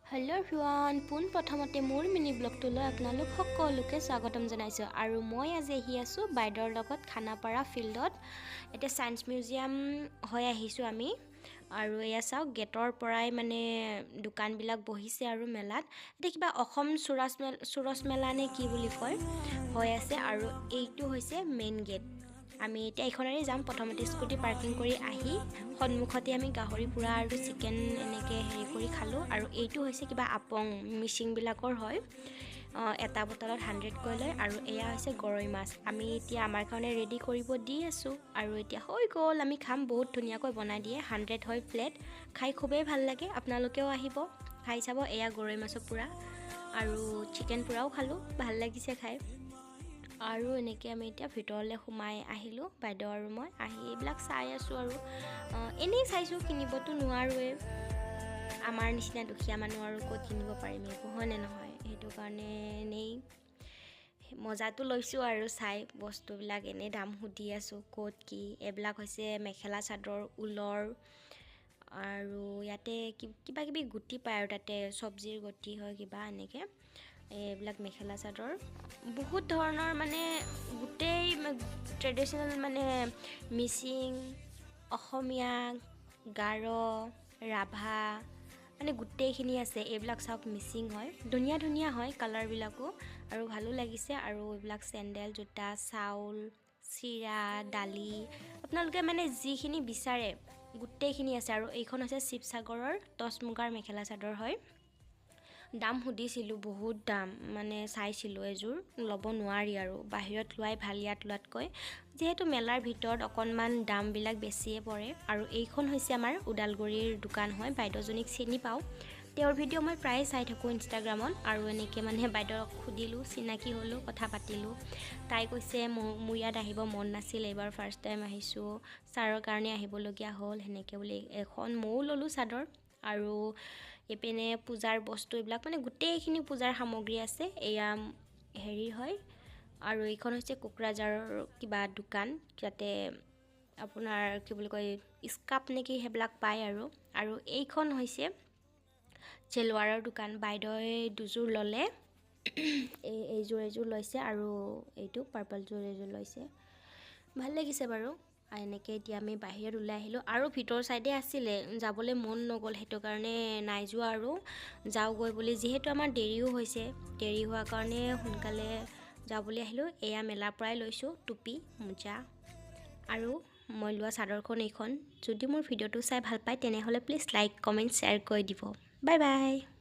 Hello' everyone, পোনপ্ৰথমতে মোৰ mini ব্লগটোলৈ আপোনালোক সকলোকে স্বাগতম জনাইছোঁ। আৰু মই আজি আহি আছোঁ বাইদেউৰ লগত খানাপাৰা ফিল্ডত। এতিয়া ছায়েন্স মিউজিয়াম হৈ আহিছোঁ আমি। আৰু এয়া চাওক, গেটৰ পৰাই মানে দোকানবিলাক বহিছে আৰু মেলাত এতিয়া কিবা অসম চুৰচ মেলা নে কি বুলি কয় হৈ আছে। আৰু এইটো হৈছে মেইন গেট। আমি এতিয়া এইখনেৰে যাম। প্ৰথমতে স্কুটি পাৰ্কিং কৰি আহি সন্মুখতে আমি গাহৰি পোৰা আৰু চিকেন এনেকৈ হেৰি কৰি খালোঁ। আৰু এইটো হৈছে কিবা আপং, মিচিংবিলাকৰ হয়। এটা বটলত 100কৈ লয়। আৰু এয়া হৈছে গৰৈ মাছ। আমি এতিয়া আমাৰ কাৰণে ৰেডি কৰিব দি আছোঁ আৰু এতিয়া হৈ গ'ল, আমি খাম। বহুত ধুনীয়াকৈ বনাই দিয়ে। 100 হয় প্লেট। খাই খুবেই ভাল লাগে, আপোনালোকেও আহিব, খাই চাব। এয়া গৰৈ মাছৰ পোৰা আৰু চিকেন পোৰাও খালোঁ, ভাল লাগিছে খাই। আৰু এনেকৈ আমি এতিয়া ভিতৰলৈ সোমাই আহিলোঁ, বাইদেউ আৰু মই আহি এইবিলাক চাই আছোঁ। আৰু এনেই চাইছোঁ, কিনিবতো নোৱাৰোৱেই। আমাৰ নিচিনা দুখীয়া মানুহ আৰু ক'ত কিনিব পাৰিম একো, হয়নে নহয়? সেইটো কাৰণে এনেই মজাটো লৈছোঁ আৰু চাই বস্তুবিলাক, এনেই দাম সুধি আছোঁ ক'ত কি। এইবিলাক হৈছে মেখেলা চাদৰ ঊলৰ। আৰু ইয়াতে কিবা কিবি গুটি পায় আৰু তাতে চব্জিৰ গুটি হয় কিবা এনেকৈ। এইবিলাক মেখেলা চাদৰ বহুত ধৰণৰ, মানে গোটেই ট্ৰেডিশ্যনেল, মানে মিচিং, অসমীয়া, গাৰো, ৰাভা, মানে গোটেইখিনি আছে। এইবিলাক চাওক, মিচিং হয়, ধুনীয়া ধুনীয়া হয় কালাৰবিলাকো আৰু ভালো লাগিছে। আৰু এইবিলাক চেণ্ডেল, জোতা, চাউল, চিৰা, দালি, আপোনালোকে মানে যিখিনি বিচাৰে গোটেইখিনি আছে। আৰু এইখন হৈছে শিৱসাগৰৰ টচ মুগাৰ মেখেলা চাদৰ হয়। দাম সুধিছিলোঁ, বহুত দাম, মানে চাইছিলোঁ এযোৰ, ল'ব নোৱাৰি আৰু বাহিৰত লোৱাই ভাল ইয়াত লোৱাতকৈ, যিহেতু মেলাৰ ভিতৰত অকণমান দামবিলাক বেছিয়ে পৰে। আৰু এইখন হৈছে আমাৰ ওদালগুৰিৰ দোকান হয়। বাইদেউজনীক চিনি পাওঁ, তেওঁৰ ভিডিঅ' মই প্ৰায়ে চাই থাকোঁ ইনষ্টাগ্ৰামত। আৰু এনেকৈ মানে বাইদেউক সুধিলোঁ, চিনাকি হ'লোঁ, কথা পাতিলোঁ। তাই কৈছে মোৰ ইয়াত আহিব মন নাছিল, এইবাৰ ফাৰ্ষ্ট টাইম আহিছোঁ, ছাৰৰ কাৰণে আহিবলগীয়া হ'ল সেনেকৈ বুলি। এখন ময়ো ল'লোঁ চাদৰ। আৰু এইপিনে পূজাৰ বস্তু এইবিলাক, মানে গোটেইখিনি পূজাৰ সামগ্ৰী আছে। এয়া হেৰি হয়। আৰু এইখন হৈছে কোকৰাঝাৰৰ কিবা দোকান, যাতে আপোনাৰ কি বুলি কয়, স্কাপ নেকি সেইবিলাক পায়। আৰু আৰু এইখন হৈছে চেলোৱাৰৰ দোকান। বাইদেৱে দুযোৰ ল'লে, এই এইযোৰ এযোৰ লৈছে আৰু এইটো পাৰ্পলযোৰ এযোৰ লৈছে। ভাল লাগিছে বাৰু। এনেকৈ এতিয়া আমি বাহিৰত ওলাই আহিলোঁ। আৰু ভিতৰ ছাইডে আছিলে, যাবলৈ মন নগ'ল, সেইটো কাৰণে নাই যোৱা আৰু যাওঁগৈ বুলি। যিহেতু আমাৰ দেৰিও হৈছে, দেৰি হোৱাৰ কাৰণে সোনকালে যাওঁ বুলি আহিলোঁ। এয়া মেলাৰ পৰাই লৈছোঁ টুপি, মোজা আৰু মই লোৱা চাদৰখন এইখন। যদি মোৰ ভিডিঅ'টো চাই ভাল পায়, তেনেহ'লে প্লিজ লাইক, কমেণ্ট, শ্বেয়াৰ কৰি দিব। Bye bye.